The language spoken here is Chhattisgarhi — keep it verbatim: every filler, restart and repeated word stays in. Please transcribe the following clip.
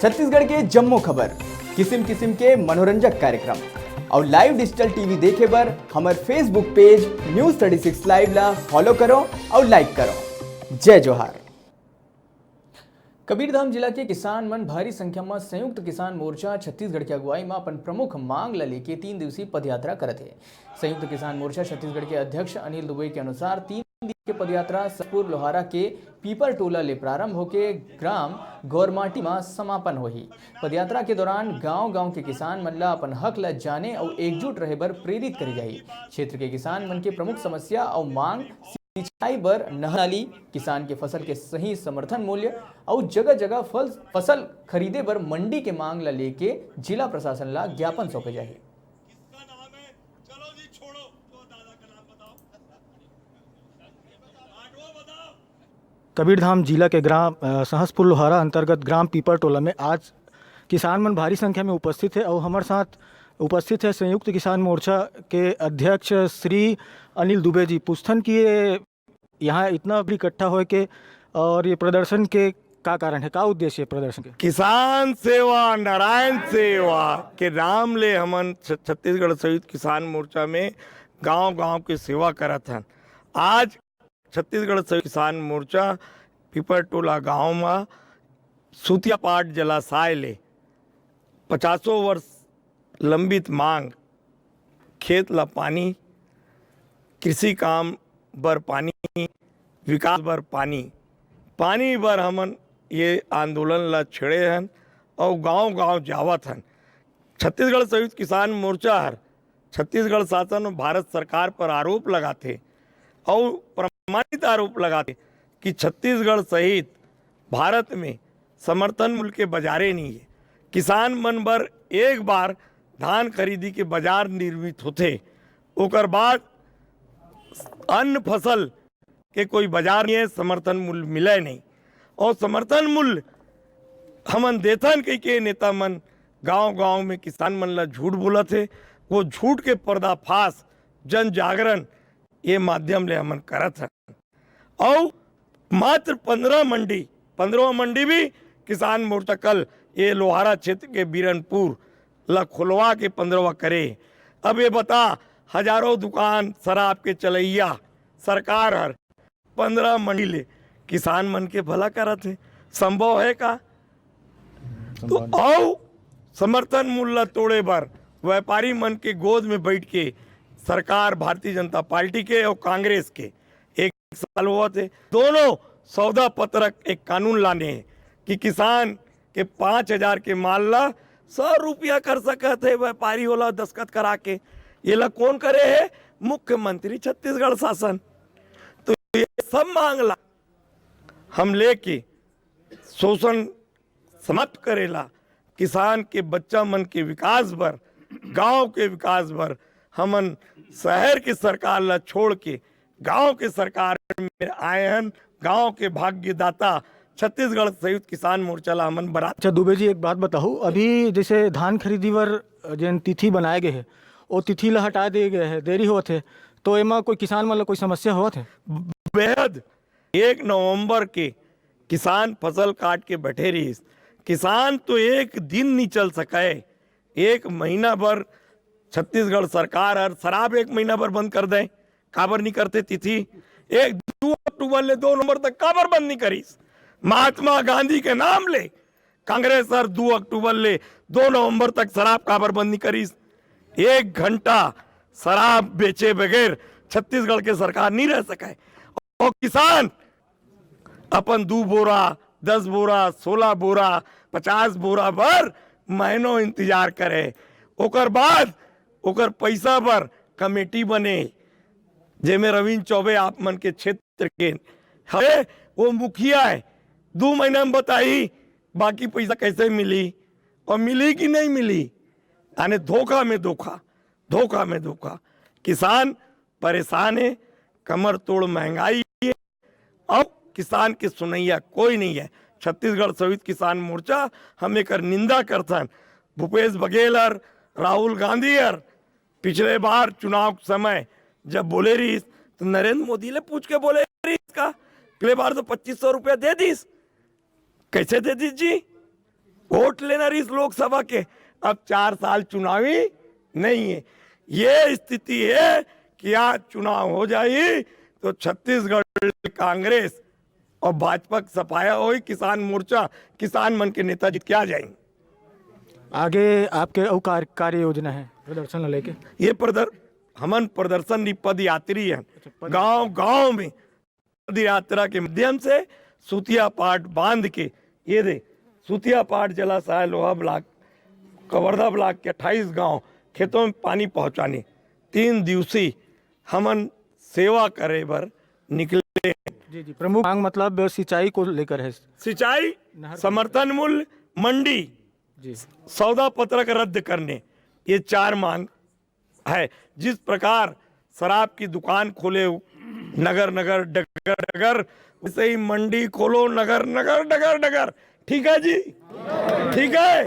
छत्तीसगढ़ के जम्मो खबर, किसिम किसिम के मनोरंजक कार्यक्रम अउ live digital T V देखे बर हमर Facebook page News thirty six Live ला follow करो अउ like करो। जय जोहार। कबीरधाम जिला के किसान मन भारी संख्या म संयुक्त किसान मोर्चा छत्तीसगढ़ के अगुवाई म अपन प्रमुख मांग ल लेके तीन दिवसीय पदयात्रा करत हे। संयुक्त किसान मोर्चा छत्तीसगढ़ के अध्यक्ष अनिल दुबे के अनुसार, तीन दिन के पदयात्रा सहसपुर लोहारा के पीपर टोला ले प्रारंभ होके ग्राम गौरमाटी म समापन होही। पदयात्रा के दौरान गांव-गांव के किसान मन ल अपन हक ल जाने अउ एकजुट रहे बर प्रेरित करे जाही। क्षेत्र के किसान मन के प्रमुख समस्या अउ मांग सिंचाई बर नहर नाली, किसान के फसल के सही समर्थन मूल्य अउ जगह-जगह फल, फसल खरीदे बर मंडी के मांग ल लेके जिला प्रशासन ल ज्ञापन सौंपे जाही। कबीरधाम जिला के ग्राम, अ, सहसपुर लोहारा अंतर्गत ग्राम पीपर टोला में आज किसान मन भारी संख्या में उपस्थित हे अउ हमर साथ उपस्थित हे संयुक्त किसान मोर्चा के अध्यक्ष श्री अनिल दुबे जी। पूछथन कि ये यहाँ इतना इकट्ठा होए के और ये प्रदर्शन के का कारण है, का उद्देश्य है प्रदर्शन के? किसान सेवा, नारायण सेवा के नाम ले हमन छ-, छत्तीसगढ़ संयुक्त किसान मोर्चा में गांव-गांव के सेवा करत हन। आज छत्तीसगढ़ संयुक्त किसान मोर्चा पीपरटोला गांव म सूतियापाट जलाशय ले पचासों वर्ष लंबित मांग, खेत ला पानी, कृषि काम बर पानी, विकास बर पानी, पानी बर हमन ये आंदोलन ला छेड़े हन अउ गांव-गांव जावत हन। छत्तीसगढ़ संयुक्त किसान मोर्चा हर छत्तीसगढ़ शासन अउ भारत सरकार पर आरोप लगाथे अउ प्रमाणित आरोप लगाथे कि छत्तीसगढ़ सहित भारत में समर्थन मूल्य के बाजारे नहीं है। किसान मन बर एक बार धान खरीदी के बाजार निर्मित होथे, ओकर बाद अन्न फसल के कोई बाजार नहीं है, समर्थन मूल्य मिले नहीं। और समर्थन मूल्य हमन देथन कहिके नेता मन गांव-गांव में किसान मन ला झूठ बोलत हे। वो झूठ के पर्दाफाश जन जागरण ये माध्यम ले हमन करत हन। अउ मात्र पंद्रह मंडी, पंद्रह मंडी भी किसान मोर्चा कल ये लोहारा क्षेत्र के बीरनपुर ला खुलवा के पंद्रहवा करे। अब ये बता, हजारों दुकान शराब के चलैया सरकार हर पंद्रह मंडी ले किसान मन के भला करत हे, संभव है का? तो अउ समर्थन मूल्य ला तोड़े बर व्यापारी मन के गोद में बैठ के सरकार भारतीय जनता पार्टी के अउ कांग्रेस के एक साल होवत हे, दोनों सौदा पत्रक एक कानून लाने हे कि किसान के पाँच हजार के माल ला सौ रुपया कर सकत हे व्यापारी, ओला दस्तखत करा के। ये ला कौन करे हे? मुख्यमंत्री छत्तीसगढ़ शासन। तो ये सब मांग ला हम लेके शोषण समाप्त करेला, किसान के बच्चा मन के विकास बर, गांव के विकास बर हमन शहर के सरकार ला छोड़ के गांव के सरकार में आए हन। गांव के भाग्यदाता छत्तीसगढ़ संयुक्त किसान मोर्चा ला हमन बना। अच्छा दुबे जी, एक बात बताहू, अभी जैसे धान खरीदी बर जेन तिथि बनाए गए हे, वो तिथि ला हटा दिए गए हे, देरी होत हे, तो एमा कोई किसान मन ला कोई समस्या होत हे? बेहद। एक नवंबर के किसान फसल काट के बैठे रहिस। किसान तो एक दिन नहीं चल सके, एक महीना भर छत्तीसगढ़ सरकार हर शराब एक महीना भर बंद कर दे, काबर नहीं करते तिथि? एक दो अक्टूबर ले दो नवंबर तक काबर बंद नहीं करिस? महात्मा गांधी के नाम ले कांग्रेस हर दो अक्टूबर ले दो नवंबर तक शराब काबर बंद नहीं करिस? एक घंटा शराब बेचे बगैर छत्तीसगढ़ के सरकार नहीं रह सके। और किसान अपन दू बोरा, दस बोरा, सोलह बोरा, पचास बोरा बर महीनों इंतजार करे, ओकर बाद ओकर पैसा बर कमेटी बने, जेमे रविंद्र चौबे आप मन के क्षेत्र के हवे, वो मुखिया है। दू महीना में बताही बाकी पैसा कैसे मिली और मिली कि नहीं मिली। यानी धोखा में धोखा, धोखा में धोखा। किसान परेशान है, कमर तोड़ महंगाई है, अब किसान के सुनैया कोई नहीं है। छत्तीसगढ़ संयुक्त किसान मोर्चा हम एकर निंदा करथन। भूपेश बघेल हर, राहुल गांधी हर पिछले बार चुनाव के समय जब बोले रहिस तो नरेंद्र मोदी ले पूछ के बोले रहिस का? पिछले बार तो पच्चीस सौ रुपया दे दिस। कैसे दे दिस जी? वोट लेना रहिस लोकसभा के, अब चार साल चुनावी नहीं है। ये स्थिति है कि आज चुनाव हो जाही तो छत्तीसगढ़ कांग्रेस और भाजपा के सफाया होही, किसान मोर्चा, किसान मन के नेता जीत के आ जाही। आगे आपके अउ कार, कार्य योजना है प्रदर्शन ला लेके? ये प्रदर हमन प्रदर्शन नहीं, पदयात्री है। गांव गांव में पदयात्रा के माध्यम से सुतिया पाट बांध के, ये दे सुतिया पाट, जलाशय, लोहा ब्लॉक, कवर्धा ब्लॉक के अट्ठाईस गांव खेतों में पानी पहुंचाने तीन दिवसीय हमन सेवा करे बर निकले। जी जी, प्रमुख मांग मतलब सिंचाई को लेकर है। सिंचाई, नहर समर्थन मूल्य, मंडी, जी सौदा पत्रक रद्द करने, ये चार मांग है। जिस प्रकार शराब की दुकान खोले नगर नगर डगर डगर, वैसे ही मंडी खोलो नगर नगर डगर डगर। ठीक है जी, ठीक है।